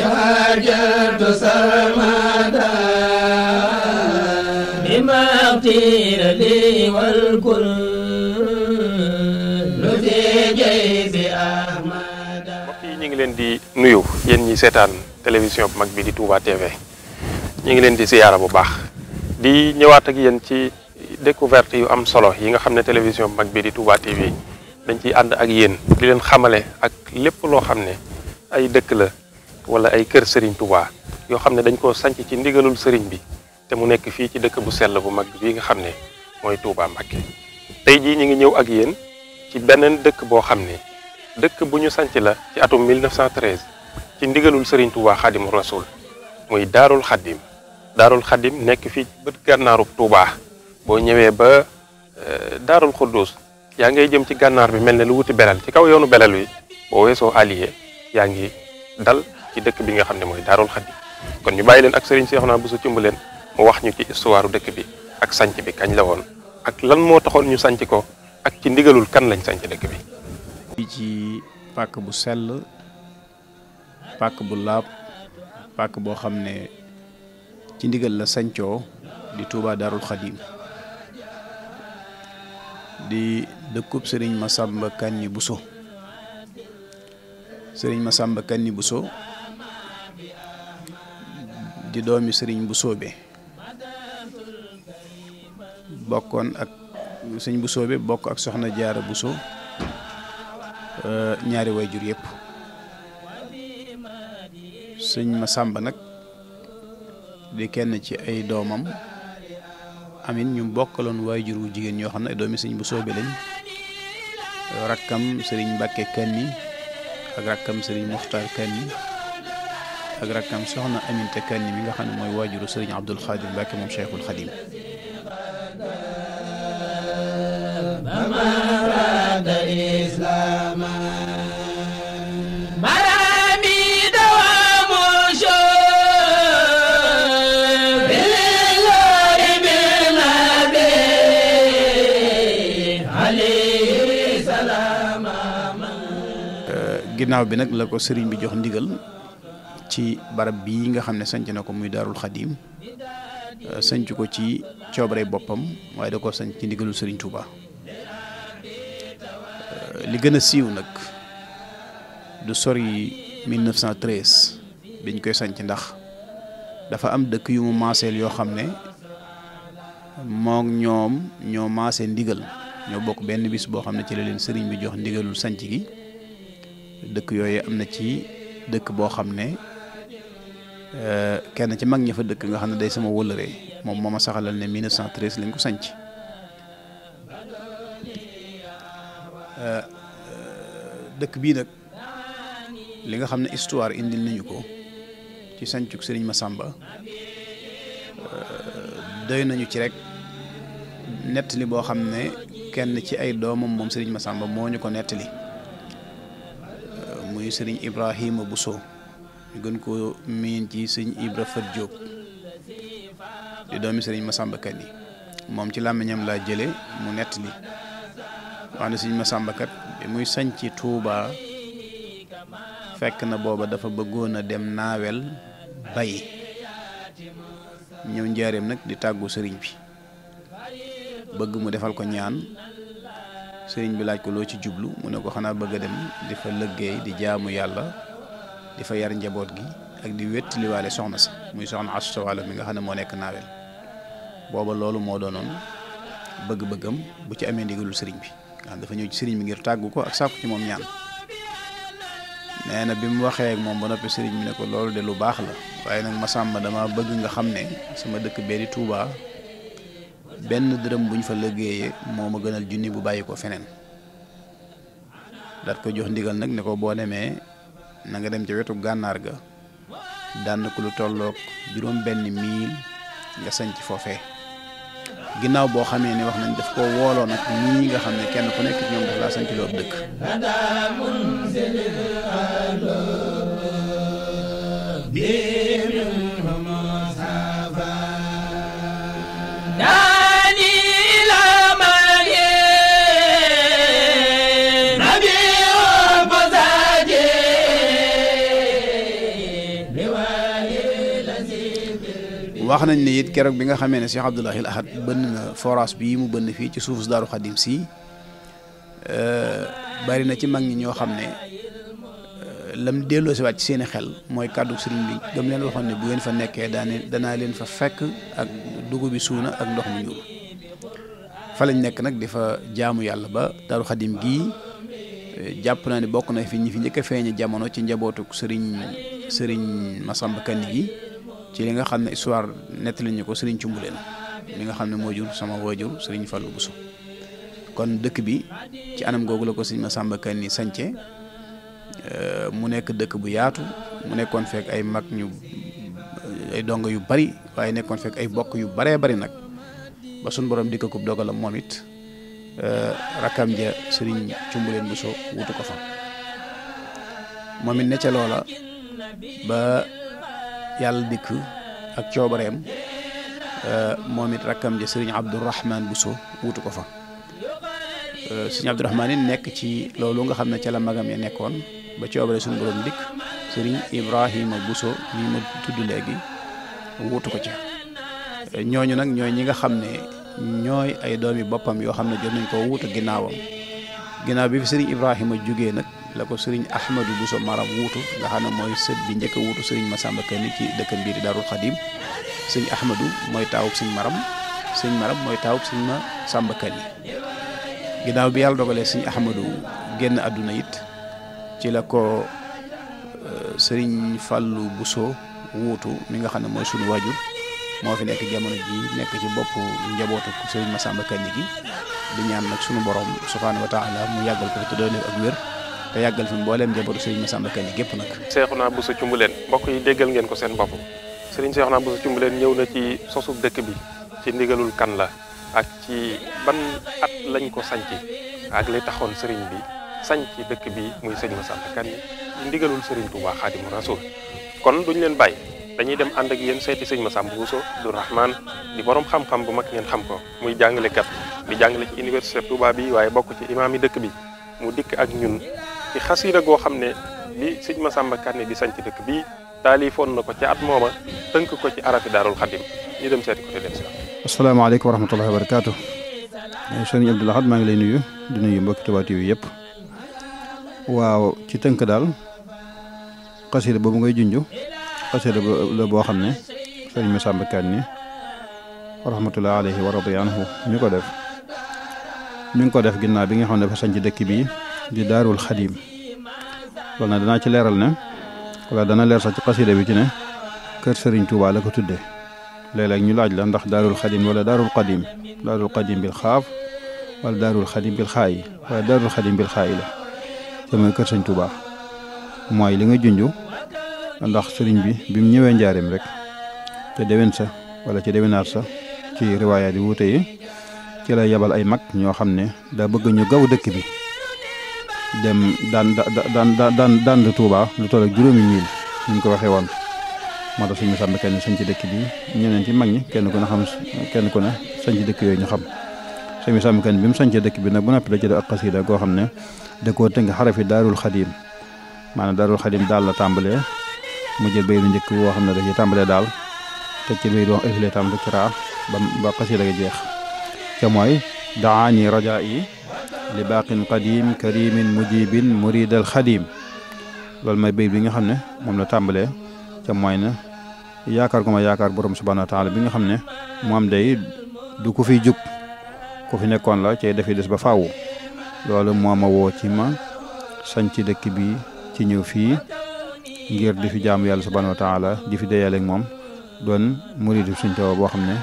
هاجرت سرمدا بما اغتير لي والكل في جيب أحمد. mbokk yi ñu ngi leen di nuyu yéen ñi seetaan télévision bu mag bi di Touba TV ñu ngi leen di ziyaara bu baax di ñëwaat ak yéen ci découverte yu am solo yi nga xam ne télévision bu mag bi di Touba TV dañ ciy ànd ak yéen di leen xamale ak lépp loo xam ne ay dëkk la wala ay kër Serigne Touba yoo xam ne dañ koo sanc ci ndigalul Serigne bi te mu nekk fii ci dëkk bu sell bu mag bi nga xam ne mooy Touba Mbacké. tey jii ñu ngi ñëw ak yéen ci beneen dëkk boo xam ne dëkk bu ñu sanc la ci atum 1913 ci ndigalul Serigne Touba Xaadimu Rasuul muy Daarul Xaddim. Daarul Xaddim nekk fii bët gànnaarub Touba boo ñëwee ba Daarul Xuddus yaa ngay jëm ci gànnaar bi mel ne lu wuti belal ci kaw yoonu belal wi boo weesoo allié yaa ngi dal ci dëkk bi nga xam ne mooy Daarul Xaddim. kon ñu bàyyi leen ak Serigne Cheikhouna Bousso Cumbuleen mu wax ñu ci histoire dëkk bi ak sanc bi kañ la woon ak lan moo taxoon ñu sanc ko ak ci ndigalul kan lañ sanc dëkk bi. ci pàkk bu sell pàkk bu laab pàkk boo xam ne ci ndigal la sancoo di Touba Daarul Xaddim di dëkkub Serigne Massamba Kanni Bousso. Serigne Massamba Kanni Bousso di doomi Serigne Bousso be bokkoon ak Serigne Bousso be bokk ak Soxna Jaara Bousso ñaari wayjur yëpp. Serigne Massamba nag di kenn ci ay doomam amin ñu bokkaloon wayjur wu jigéen ñoo xam ne ay doomi Serigne Bousso be lañ. rakkam Serigne Mbacké Kanni ak rakkam Serigne Muxtaar Kanni ak rakkam Soxna Aminta Kanni mi nga xam ne mooy waajuru Serigne Abdul Xaadir Mbacké moom Cheikhul Xadim. ginnaaw bi nag la ko sëriñ bi jox ndigal ci barab bii nga xam ne sanc na ko muy Daarul Xaddim sanc ko ci coobare boppam waaye da ko sanc ci ndigalul sëriñ Touba. li gën a siiw nag du sori 1913 biñ koy sanc ndax dafa am dëkk yu mu maaseel yoo xam ne moom ñoom ñoo maasee ndigal ñoo bokk benn bis boo xam ne ci la leen sëriñ bi jox ndigalul sanc gi. dëkk yooyu am na ci dëkk boo xam ne kenn ci mag ña fa dëkk nga xam ne day sama wëllëre moom moo ma saxalal ne 1913 lañ ko sanc dëkk bii nag li nga xam ne histoire indil nañu ko ci sancuk Serigne Massamba doy nañu ci rek nettali boo xam ne kenn ci ay doomam moom Serigne Massamba moo ñu ko nettali. muy Serigne Ibrahima Bousso ñu gën ko miin ci Serigne Ibra Fat Diop di doomi Serigne Massamba Kanni moom ci làmmiñam laa jële mu nettali wax ne Serigne Massamba kat bi muy sañc Touba fekk na booba dafa bëggoon a dem naawel bayi ñëw njaareem nag di tàggu Serigne bi bëgg mu defal ko ñaan sëriñ bi laaj ko loo ci jublu mu ne ko xanaa bëgg a dem di fa liggéey di jaamu yàlla di fa yar njaboot gi ak di wettiliwaale soxna si muy soxna Asta Walo mi nga xam ne moo nekk naawel booba loolu moo doonoon bëgg-bëggam bu ci amee ndigalul sëriñ bi nga xam dafa ñëw ci sëriñ bi ngir tàggu ko ak sàkku ci moom ñaan. nee na bi mu waxee ak moom ba noppi sëriñ bi ne ko loolu de lu baax la waaye nag Massamba dama bëgg nga xam ne sama dëkk bee di Touba benn dërëm buñ fa liggéeyee moo ma gënal junni bu bàyyi ko feneen. daat ko jox ndigal nag ne ko boo demee na nga dem ca wetu gànnaar ga daan ko lu tolloog juróom benn miil nga sañc foofee. ginnaaw boo xamee ne wax nañ daf ko wooloo nag ñii nga xam ne kenn ku nekk ñoom daf laa sañc loo ab dëkk. wax nañ ne it keroog bi nga xamee ne Cheikh Abdoulahi Ahad bënn na forage bii mu bënn fii ci suufu Daaru Xadim si bari na ci mag ñi ñoo xam ne lam delloo si waat ci seeni xel mooy kàddu sëriñ bi gëm leen waxoon ne bu ngeen fa nekkee danaa leen fa fekk ak dugub bi suuna ak ndox mu ñuul fa lañ nekk nag di fa jaamu yàlla ba Daaru Xadim gii jàpp naa ne bokk na fi ñi fi njëkk a feeñe jamono ci njabootu sëriñ Masamba Kanni gi ci li nga xam ne histoire nettali ñu ko sëriñ Cumbuleen mi nga xam ne moo jur sama waajur sëriñ Fallou Bousso kon dëkk bi ci anam googu la ko sëriñ Masamba Kanni sance mu nekk dëkk bu yaatu mu nekkoon fekk ay mag ñu ay dongo yu bari waaye nekkoon fekk ay bokk yu baree bari nag ba suñ borom dikk ko dogalam moom it rakkam ja sëriñ Cumbuleen Bousso wutu ko fa moom it ne ca loola ba yàlla dikk ak coobareem moom it rakkam ja sëriñ Abdourahman Bousso wutu ko fa sëriñ Abdourahman it nekk ci loolu nga xam ne ca la magam ya nekkoon ba coobare suñu borom dikk sëriñ Ibrahima Bousso mi ma tudd léegi wutu ko ca ñooñu nag ñooy ñi nga xam ne ñooy ay doomi boppam yoo xam ne jot nañ ko wutu ginnaawam ginnaaw bi fi sëriñ Ibrahima jógee nag la ko sëriñ Ahmadou Bousso Maram wuutu nga xam ne mooy sët bi njëkk a wuutu sëriñ Masamba Kanni ci dëkkam bii di Daarul Xadim sëriñ Ahmadou mooy taawub sëriñ Maram mooy taawub sëriñ Masamba Kanni ginnaaw bi yàlla dogalee sëriñ Ahmadou génn àdduna it ci la ko sëriñ Fallou Bousso wuutu mi nga xam ne mooy sunu waajur moo fi nekk jamono ji nekk ci bopp njabootu sëriñ Masamba Kanni gi di ñaan nag sunu borom subhaanahu wa taala mu yàggal ko fi te doon ak wér te yàggal fi mbooleem njabootu sëriñ Masamba Kanni gépp nag. Cheikhouna Bousso Cumbuleen mbokk yi déggal ngeen ko seen bopp sëriñ Cheikhouna Bousso Cumbuleen ñëw na ci sosu dëkk bi ci ndigalul kan la ak ci ban at lañ ko sanci ak li taxoon sëriñ bi sanci dëkk bi muy sëriñ Masamba Kanni ci ndigalul sëriñ Touba Xaadimu Rasuul kon duñ leen bàyyi dañuy dem ànd ak yéen seeti sëriñ Masamba Bousso Abdourahman di borom xam-xam bu mag ngeen xam ko muy jàngalekat di jàngale ci université Touba bi waaye bokk ci imaam yi dëkk bi mu dikk ak ñun ci xasiida goo xam ne bi sëñ Masamba Kanni di sanc dëkk bii taalifoon na ko ca at mooma tënk ko ci arafi Daarul Xadim ñu dem seeti ko te dem si asalaamaaleykum wa rahmatullahi wa barakaatu sëriñ Abdoul Ahad maa ngi lay nuyu di nuyu mbokki Touba TV yëpp waaw ci tënk daal xasiida boobu ngay junj xasiida la boo xam ne sëriñ Masamba Kanni rahmatullahi alayhi wa radiya anhu mi ngi ko def ginnaaw bi nga xam ne dafa sanc dëkk bii di Daarul Xadim loolu nag danaa ci leeral ne wala dana leer sax ci xasida bi ci ne kër Serigne Touba la ko tuddee léeg-léeg ñu laaj la ndax Daarul Xadim wala Daarul Qadim bil xaaf wala Daarul Xadim bil xaayi wala Daarul Xadim bil xaayi la te mooy kër Serigne Touba mooy li nga junj ndax Serigne bi mu ñëwee njaarim rek te déwén sa wala ci déwénaat sa ci riwaayaat yi wuute yi ci la yebal ay mag ñoo xam ne daa bëgg ñu gaw dëkk bi dem daan Touba lu toll ak juróomi mil ni ñu ko waxee woon moo tax sëñ Masamba Kanni sañ ci dëkk bi ñeneen ci mag ñi kenn ku ne sañ ci dëkk yooyu ñu xam sëñ Masamba Kanni bi mu sañcee dëkk bi nag bu noppi la ci def ak xasida goo xam ne da koo tënk xarafi Daarul Xadim maanaam Daarul Xadim daal la tàmbalee mu jël bay lu njëkk boo xam ne da ciy tàmbalee daal te ci bay wax ëfile tam ci raa ba xasida ga jeex te mooy daani rajaa yi li baaqin qadim karimin mujibin muridal xadim loolu mooy béy bi nga xam ne moom la tàmbalee ca mooy na yaakaar gu ma yaakaar borom subhanahu wa taala bi nga xam ne moom day du ku fiy jug ku fi nekkoon la cay defi des ba faawu loolu moo ma woo ci ma sañ ci dëkk bi ci ñëw fii ngir di fi jaamu yàlla subhanahu wa taala di fi deyal ak moom doon muridu suñ taw boo xam ne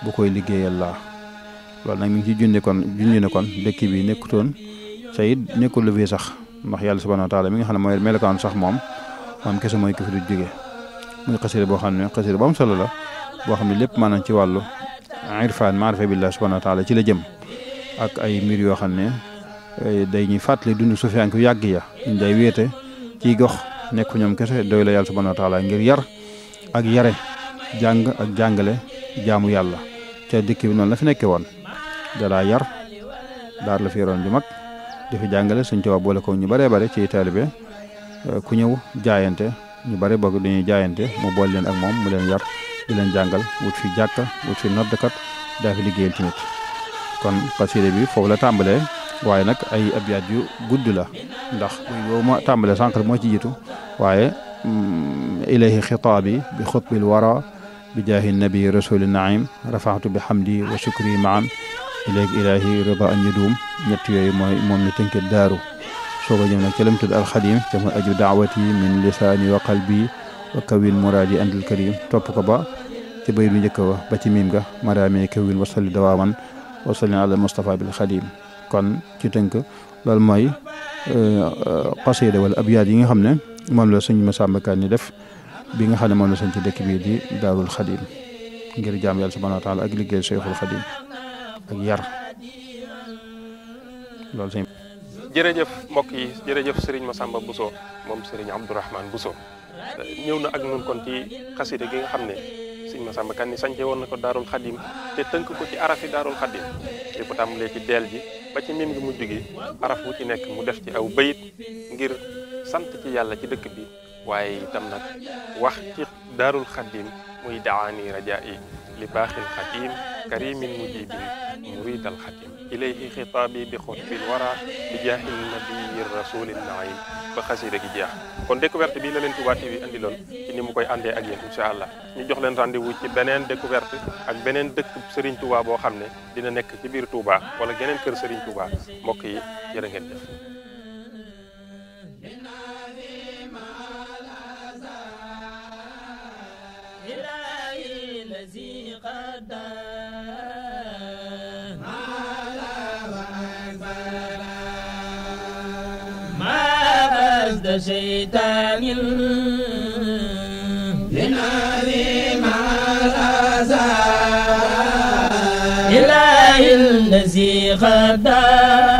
bu koy liggéeyal laa loolu nag mi ngi ci junj ne kon dëkk bi nekkutoon te it nekkul lu fi sax ndax yàlla subhanahu wa taala mi nga xam ne mooy melokaan sax moom kese mooy ko fi du jóge muy xasida boo xam ne xasida bu am solo la boo xam ne lépp maanaam ci wàllu irfaan maarifa billah subhanahu wa taala ci la jëm ak ay mbir yoo xam ne day ñuy fàttali dund sufiyanke yàgg ya ñu day wéete ciy gox nekk ñoom kese doy la yàlla subhanahu wa taala ngir yar ak yare jàng ak jàngale jaamu yàlla ca dëkk bi noonu la fi nekkee woon dalaa yar daar la fi yoroon ju mag di fi jàngale suñ tubaab boole ko ñu bëree bëri ci taalibe ku ñëw jaayante ñu bëri bëgg dañuy jaayante mu boole leen ak moom mu leen yar di leen jàngal wut fi jàkka wut fi noddkat daa fi liggéeyal tamit kon xasida bi foofu la tàmbalee waaye nag ay abyaat yu gudd la ndax boobu ma tàmbalee sànq moo ci jiitu waaye ilayhi xitaabi bi xutbil wara bi jaahi nabi rasuli naim rafaatu bi hamdi wa shukri maan ilayhi ilahi rida an yadum ñett yooyu mooy moom la tënke daaru soo ko ñëw nag ca lam tudd alxadim te mooy aju daawati min lisaani wa qalbi wa kawin muraadi andul karim topp ko ba ci bay du njëkk ba ci miim ga maraami kawin wasalli dawaaman wasalli ala mustafa bil xadim kon ci tënk loolu mooy xasida wala abyaat yi nga xam ne moom la sëñ Massamba Kanni def bi nga xam ne moom la sëñ ci dëkk bii di daarul xadim ngir jaam yàlla subhanahu wa taala ak liggéey cheikhul xadim ak yar loolu sëñ jërëjëf mbokk yi jërëjëf Serigne Massamba Bousso moom Serigne Abdourahmane Bousso ñëw na ak ñun kon ci xasida gi nga xam ne Serigne Massamba Kanni sànce woon na ko daarul xadim te tënk ko ci arafi daarul xadim di ko tàmbalee ci deel ji ba ci mim gi mujj gi araf wu ci nekk mu def ci aw bayit ngir sant ci yàlla ci dëkk bi waaye itam nag wax ci daarul xadim muy daani rajaa'i li baaxil xadim karimin mujibin muridal xadim ilayhi xitaabi bi xutbil wara bi jaaxil nabiyi rasulin naim ba xasida gi jeex kon découverte bi la leen Touba TV andi loon ci ni mu koy àndee ak yéen incha allah ñu jox leen rendez-vous ci beneen découverte ak beneen dëkk Serigne Touba boo xam ne dina nekk ci biir Touba wala geneen kër Serigne Touba mbokk yi jërë ngeen jëf. شيطان لنادي مع الأسى إله الذي خدا